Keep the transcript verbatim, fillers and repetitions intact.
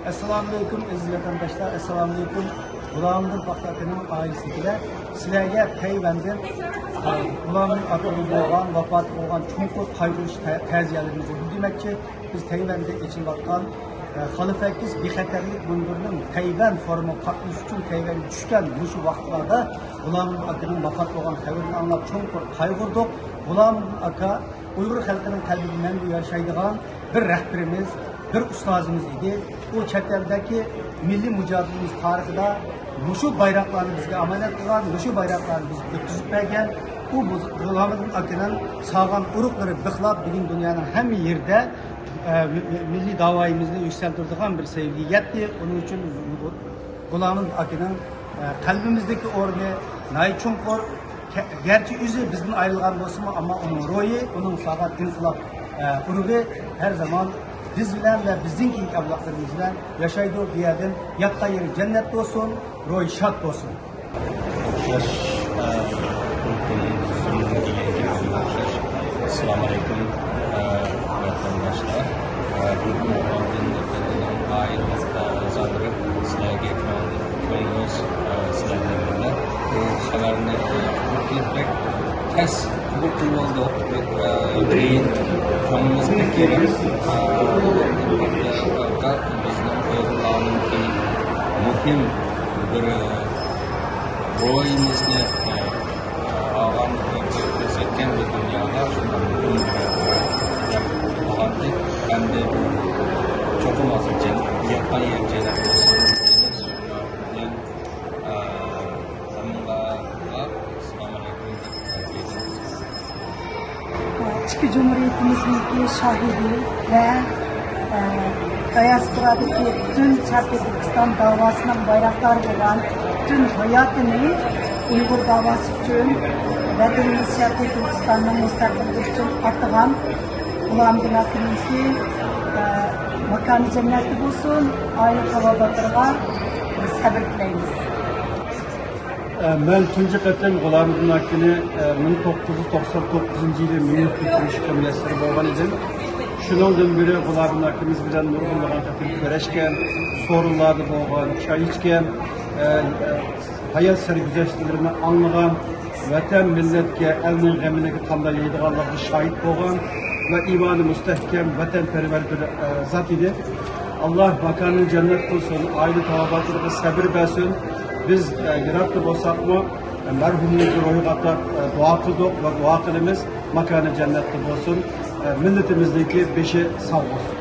ئەسسالامۇئەلەيكۇم، ئەزىز ۋەتەنداشلار، ئەسسالامۇئەلەيكۇم. غۇلامىدىن ئاكىنىڭ ئائىلىسىدىكىلەر، سىلەرگە تەيۋەندىن، ئە، غۇلامىدىن ئاكىنىڭ بولغان، ۋاپاتى بولغان چوڭقۇر قايغۇرۇش تە-، تەزىيەلىرىمىزنى بىلدۈرمەكچى. بىز تەيۋەندە ئېچىلىۋاتقان، ئە، خالا سەككىز بىخەتەرلىك مۇنبىرىنىڭ تەيۋەن فورۇمىغا قاتنىشىش ئۈچۈن تەيۋەنگە چۈشكەن مۇشۇ ۋاقىتلاردا غۇلامىدىن ئاكىنىڭ ۋاپات بولغان خەۋىرىنى ئاڭلاپ چوڭقۇر قايغۇردۇق. غۇلامىدىن ئاكا ئۇيغۇر خەلقىنىڭ قەلبىدە مەڭگۈ ياشايدىغان بىر رەھبىرىمىز، بىر ئۇستازىمىز ئىدى. ئۇ چەت ئەلدىكى مىللىي مۇجادىلىمىز تارىخىدا مۇشۇ بايراقلارنى بىزگە ئامانەت قىلغان، مۇشۇ بايراقلارنى بىزگە ئۆتكۈزۈپ بەرگەن. ئۇ بۇ-، غۇلامىدىن ئاكىنىڭ ساغان ئۇرۇقلىرى بىخلاپ بۈگۈن دۇنيانىڭ ھەممە يېرىدە، ئە، مىللىي داۋايىمىزنى يۈكسەلدۈرىدىغان بىر سەۋىيەگە يەتتى. ئۇنىڭ ئۈچۈن غۇلامىدىن ئاكىنىڭ، ئە، قەلبىمىزدىكى ئورنى ناھايىتى چوڭقۇر. كە-، گەرچە ئۆزى بىزدىن ئايرىلغان بولسىمۇ، ئەمما ئۇنىڭ روھى، ئۇنىڭ ساغان ئىنقىلاب، ئە، ئۇرۇغى ھەر زامان بىز بىلەن ۋە بىزدىن كېيىنكى ئەۋلادلىرىمىز بىلەن ياشايدۇ. بۇ يەردىن ياتقان يېرى جەننەت بولسۇن، روھى شاد بولسۇن. ئوخشاش، ئە، ئوخشاش. ئەسسالامۇئەلەيكۇم، ئە، ۋەتەنداشلار. ئە، بۇ پروگرامدىن ۋەتەننىڭ ئائىلە ئەزالىرى سىلەرگە كۆڭلىمىز، ئە، سىلەر بىلەن بىللە. بۇ خەۋەرنى، ئە، بەك تەس قوبۇل قىلىۋالدۇق. بەك، ئە، قىيىن. كۆڭلىمىز بەك يېرىم. ئە، بىزنىڭ ئۇيغۇرلارنىڭكى مۇھىم بىر، ئە، روھىمىزنى، ئە، ئاغام كۆرسەتكەن بۇ دۇنياغا شۇنداق مۇھىم بىر، ئە، گەپ بولغانتى. ئەمدى چوقۇم ھازىر جەن-، ياتقان يەر جەننەت بولسۇن دەيمىز. شۇنىڭ بىلەن، ئە، ھەممىڭلارغا ئەسسالامۇئەلەيكۇم. ئىككى جۇمھۇرىيىتىمىزنىڭكى شاھىدى ۋە، ئە، دىياسپورادىكى پۈتۈن شەرقىي تۈركىستان داۋاسىنىڭ بايراقدارى بولغان، پۈتۈن ھاياتىنى ئۇيغۇر داۋاسى ئۈچۈن، ۋەتىنىمىز شەرقىي تۈركىستاننىڭ مۇستەقىللىقى ئۈچۈن ئاتىغان غۇلامىدىن ئاكىنىڭكى، ئە، ماكانى جەننەتتە بولسۇن، ئائىلە تاۋابىئاتلىرىغا سەبىر تىلەيمىز. مەن تۇنجى قېتىم غۇلامىدىن ئاكىنى، مىڭ توققۇز يۈز توقسان توققۇزىنچى يىلى ميۇنختا كۆرۈشكە مۇيەسسەر بولغان ئىدىم. شۇنىڭدىن بېرى غۇلامىدىن ئاكىمىز بىلەن نۇرغۇنلىغان قېتىم كۆرۈشكەن، سورۇنلاردا بولغان، چاي ئىچكەن، ھايات سەرگۈزەشتلىرىنى ئاڭلىغان، ۋەتەن مىللەتكە، ئەلنىڭ غېمىنى قانداق يەيدىغانلىقىغا شاھىت بولغان ۋە ئىمانى مۇستەھكەم، ۋەتەنپەرۋەر بىر، ئە، زات ئىدى. ئاللا ماكانىنى جەننەت قىلسۇن، ئائىلە تاۋابىئاتلىرىغا سەبىر بەرسۇن. بىز، ئە، يىراقتا بولساقمۇ، ئە، مەرھۇمنىڭكى روھىغا ئاتاپ، ئە، دۇئا قىلدۇق ۋە دۇئا قىلىمىز. ماكانى جەننەتتە بولسۇن. ئە، مىللىتىمىزنىڭكى بېشى ساغ بولسۇن.